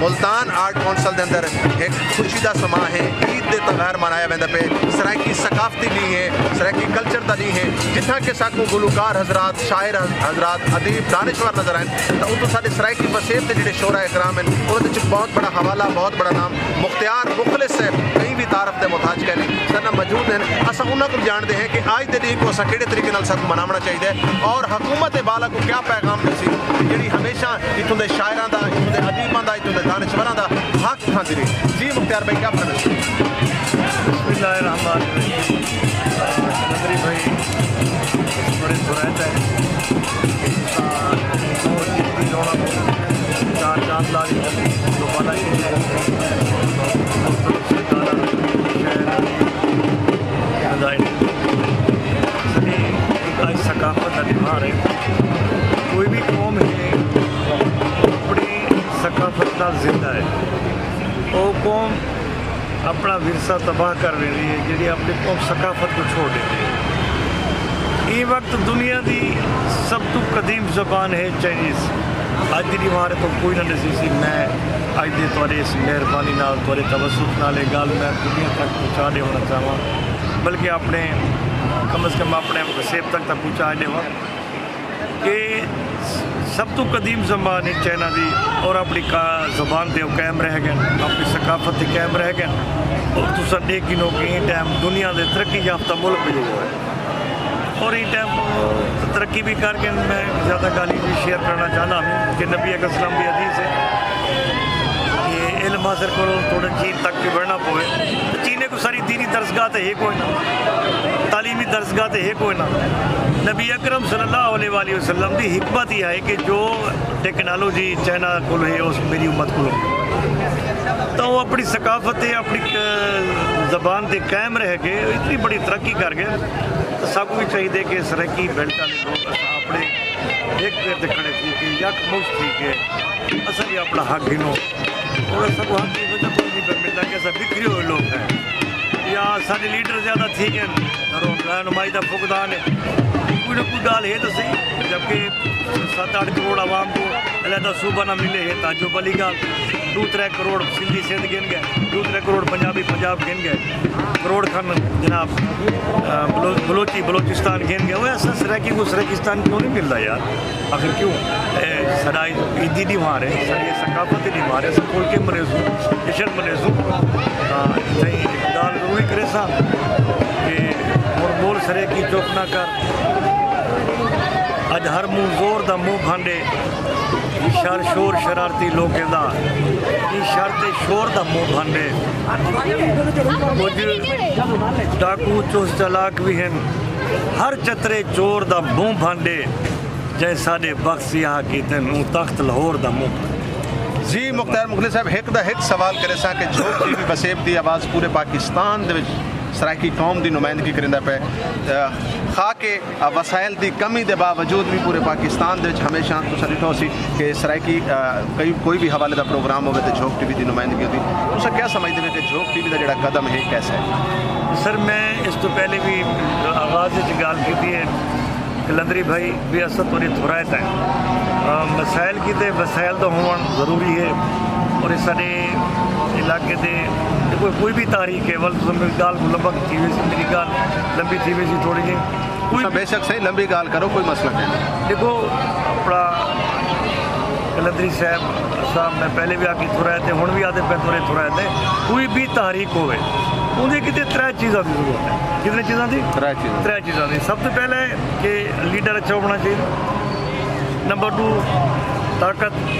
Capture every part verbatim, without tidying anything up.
ملتان آرٹ کونسل دے اندر ہک خوشی دا سماں ہے، عید دے تہوار منایا ویندا پئے۔ سرائیکی ثقافتی ݙینہہ ہے، سرائیکی کلچر دا ݙینہہ ہے، جتھاں کہ ساکوں گلوکار حضرات، شاعر حضرات، ادیب، دانشور نظر آئن، تاں اتوں ساݙے سرائیکی وسیب دے جڑے شعراء کرام ہن، انہاں دے وچ بہت بڑا حوالہ، بہت بڑا نام مختیار مخلص صاحب کہیں وی تعارف دے محتاج کائنی۔ ساݙے نال موجود ہن، اساں انہاں کوں ڄاݨدے ہیں کہ اڄ دے ݙینہہ کوں اساں کیڑھے طریقے نال ساکوں مناوݨا چاہیدا ہے اور حکومت بالا کوں کیا پیغام ݙیسی، جیڑھی ہمیشہ اتھوں دے شاعراں دا، اتھوں دے ادیباں دا، اتھوں دے دانشوراں دا حق کھاندی رہی۔ جی مختیار بھائی، کیا فرمائش؟ بسم اللہ الرحمن الرحیم۔ قلندری بھائی، بڑے تھورائت ہے۔ اور جتنی رونا، چار چاند لا دی، دوبارہ کی ہے۔ ساݙی ہک اڄ ثقافت دا تہوار ہے۔ کوئی بھی قوم ہے، اپݨی ثقافت نال زندہ ہے۔ او قوم اپݨا ورثہ تباہ کر ویندی ہے، جیڑھی اپݨی قوم ثقافت کوں چھوڑ ݙیندی ہے۔ ایں وقت دنیا دی سب توں قدیم زبان ہے چائنیز۔ اڄ دی ݙیہاڑ توں کوئی نہ ݙسی سی۔ میں اڄ دے تہاݙے اس مہربانی نال، تہاݙے توسط نال اے ڳالھ میں دنیا تک پہنچا ݙیوݨا چاہواں، بلکہ اپݨے، کم از کم اپݨے وسیب تک تاں پہنچا ݙیواں کہ سب توں قدیم زبان ہے چائنا دی، اور اپݨی کا-، زبان تے او قائم رہ ڳئن، اپݨی ثقافت تے قائم رہ ڳئن۔ اور تساں ݙیکھ گھنو کہ ایں ٹائم دنیا دے ترقی یافتہ ملک وی ہوئے۔ اور ایں ٹائم ترقی بھی کر کے میں زیادہ گالیں بھی شیئر کرنا چاہتا ہوں کہ نبی اکرم صلی اللہ علیہ وسلم دی حدیث ہے کہ علم حاصل کرو، تھوڑے چین تک بھی بڑھنا پوے۔ تو چینے کو ساری دینی درسگاہ تے ہے کوئی نہ، تعلیمی درسگاہ تے ہے کوئی نہ۔ نبی اکرم صلی اللہ علیہ وآلہ وسلم دی حکمت یہ ہے کہ جو ٹیکنالوجی چائنا کول ہے، اس میری امت کول۔ تو وہ اپنی ثقافت تے، اپنی، آ، زبان تے قائم رہ کے اتنی بڑی ترقی کر گئے۔ تو سب کو چاہیے کہ سرائیکی بیلٹ والے لوگ اساں اپنے ہک پیر تے کھڑے تھی کے، یک مشت تھی کے، اساں بھی اپنا حق گھنو۔ اور اساں کو حق دی وجہ کوئی نہیں پیا ملدا کہ اساں بکھرے ہوئے لوگ ہیں۔ یا ساڈے لیڈر زیادہ تھی گئے، رہنمائی دا فقدان ہے۔ کوئی نہ کوئی ڳالھ ہے تو صحیح، جبکہ ست اٹھ کروڑ عوام کو علیحدہ صوبہ نہ ملے ہے، تعجب والی ڳالھ۔ ݙو ترے کروڑ سندھی سندھ گھن ڳئے، ݙو ترے کروڑ پنجابی پنجاب گھن ڳئے، کروڑ کھن جناب، آ، بلو-، بلوچی بلوچستان گھن ڳئے۔ وہ ایسا سرائیکی کو سرائیکستان کیوں نہیں ملدا یار؟ آخر کیوں؟ اے ساݙا عیدی ݙیہاڑ ہے، ساݙی ثقافتی ݙیہاڑ ہے، اساں کھل کے منیسوں، جشن منیسوں۔ تاں اتھائیں ہک ڳالھ ضروری کریساں کہ ہݨ ٻول سرائیکی چپ نہ کر، اڄ ہر منہ زور دا منہ بھانڈے، شر شور شرارتی لوکیں دا، ایں شر تے شور دا منہ بھانڈے۔ کجھ ڈاکو چست چالاک وی ہن، ہر چترے چور دا منہ بھانڈے۔ جئیں ساݙے بخت سیاہ کیتن، اوں تخت لاہور دا منہ بھانڈے۔ جی مختیار مخلص صاحب، ہک دا ہک سوال کریساں کہ جھوک ٹی وی وسیب دی آواز پورے پاکستان دے وچ سرائیکی قوم دی نمائندگی کریندا پئے۔ آ، خا کے، آ، وسائل دی کمی دے باوجود وی پورے پاکستان دے وچ ہمیشہ تساں ݙٹھا ہوسی کہ سرائیکی، آ، کئی، کوئی وی حوالے دا پروگرام ہووے تے جھوک ٹی وی دی نمائندگی ہوندی۔ تساں کیا سمجھدے ہو کہ جھوک ٹی وی دا جڑا قدم ہے کیسا ہے؟ سر، میں اس تو پہلے بھی آغاز وچ ڳالھ کیتی ہے۔ قلندری بھائی، بھی اساں تہاݙے تھورائت ہیں۔ آ، مسائل کیتے وسائل دا ہووݨ ضروری ہے، اور اے ساݙے علاقے دے کوئی، کوئی بھی تحریک ہے، ول تساں میری ڳالھ کوں لمبا تھی ویسی، میری ڳالھ لمبی تھی ویسی تھوڑی جی۔ کوئی تساں بے شک صحیح، لمبی ڳالھ کرو، کوئی مسئلہ کائنی۔ ݙیکھو، اپݨا قلندری صاحب، اساں، میں پہلے بھی آکھی تھورائت ہیں، ہݨ بھی آہدے پئے تہاݙے تھورائت ہیں، کوئی بھی تحریک ہووے، اوندے کیتے ترے چیزاں دی ضرورت ہے۔ کتنی چیزاں دی؟ ترے چیزاں۔ ترے چیزاں دی۔ سب توں پہلے کہ لیڈر اچھا ہووݨا چاہیے۔ نمبر ٹو، طاقت،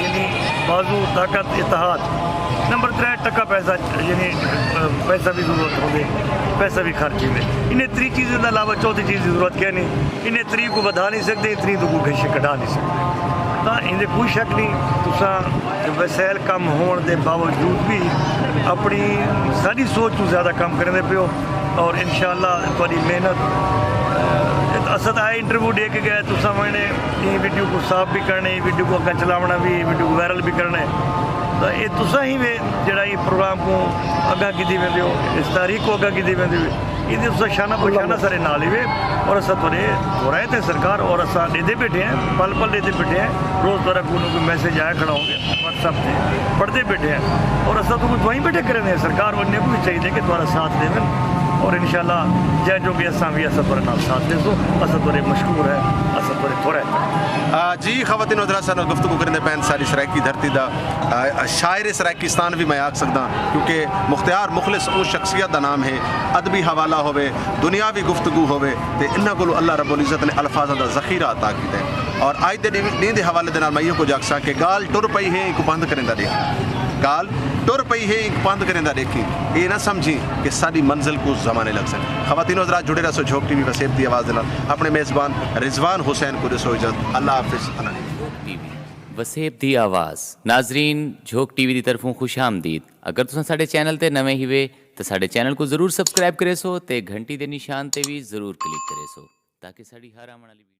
یعنی بازو، طاقت، اتحاد۔ نمبر ترے، ٹکا پیسہ، یعنی، آ، پیسہ بھی ضرورت ہوندے، پیسہ بھی خرچ ہوندے۔ انہیں تری چیزیں دے علاوہ چوتھی چیز دی ضرورت کائنی۔ انہیں تری کوں ودھا نہیں سڳدے، تری توں کوئی گھسے کڈھا نہیں سڳدے۔ تاں ایندے کوئی شک نہیں، تساں وسائل کم ہووݨ دے باوجود بھی اپݨی، ساݙی سوچ توں زیادہ کم کریندے پئے ہو۔ اور انشاءاللہ تہاݙی محنت، اے، اساں تاں اے انٹرویو ݙے کے ڳئے، تساں ویندے ایں ویڈیو کوں صاف بھی کرݨے، ایں ویڈیو کوں اڳاں چلاوݨا بھی، ایں ویڈیو کوں وائرل بھی کرݨے۔ تاں اے تساں ہی وے جیڑھا ایں پروگرام کوں اڳاں گھدی ویندے ہو، اس تحریک کوں اڳاں گھدی ویندے ہو۔ ایندے تساں شانہ بشانہ سارے نال ہیوے، اور اساں تہاݙے تھورائے تے سرکار، اور اساں ݙیہدے ٻیٹھے ہیں، پل پل ݙیہدے ٻیٹھے ہیں۔ روز تہاݙا کوئی نہ کوئی میسج آیا کھڑا ہوندے، WhatsApp تے پڑھدے ٻیٹھے ہیں، اور اساں تہاکوں دعائیں ٻیٹھے کریندے ہیں سرکار، اور انہیں کوں وی چاہیدے کہ تہاݙا ساتھ ݙیون، اور انشاءاللہ جئیں جوڳے اساں وی، اساں تہاݙے نال ساتھ ݙیسوں۔ اساں تہاݙے مشکور ہیں، اساں تہاݙے تھورائے ہیں۔ آ، جی، خواتین و حضرات، ساݙے نال گفتگو کریندے پئے ہن ساݙی سرائیکی دھرتی دا، آ، شاعر سرائیکستان وی میں آکھ سڳداں، کیونکہ مختیار مخلص اوں شخصیت دا نام ہے، ادبی حوالہ ہووے، دنیاوی گفتگو ہووے، تے انہاں کولوں اللہ رب العزت نے الفاظاں دا ذخیرہ عطا کیتا ہے۔ اور اڄ دے ݙینہہ، ݙینہہ دے حوالے دے نال میں ایہو کجھ آکھساں کہ ڳالھ ٹر پئی ہے، اینکوں پندھ کریندا ݙیکھ۔ ڳالھ ٹر پئی ہے، اینکوں پندھ کریندا ݙیکھیں۔ اے نہ سمجھیں کہ ساݙی منزل کوں زمانے لڳسن۔ خواتین و حضرات، جڑے رہسو جھوک ٹی وی وسیب دی آواز دے نال۔ اپݨے میزبان رضوان حسین کوں ݙیسو اجازت۔ اللہ حافظ، اللہ نے۔ جھوک ٹی وی، وسیب دی آواز۔ ناظرین، جھوک ٹی وی دی طرفوں خوش آمدید۔ اگر تساں ساݙے چینل تے نویں ہیوے تاں ساݙے چینل کوں ضرور سبسکرائب کریسو تے گھنٹی دے نشان تے وی ضرور کلک کریسو تاکہ ساݙی ہر آوݨ والی ویڈیو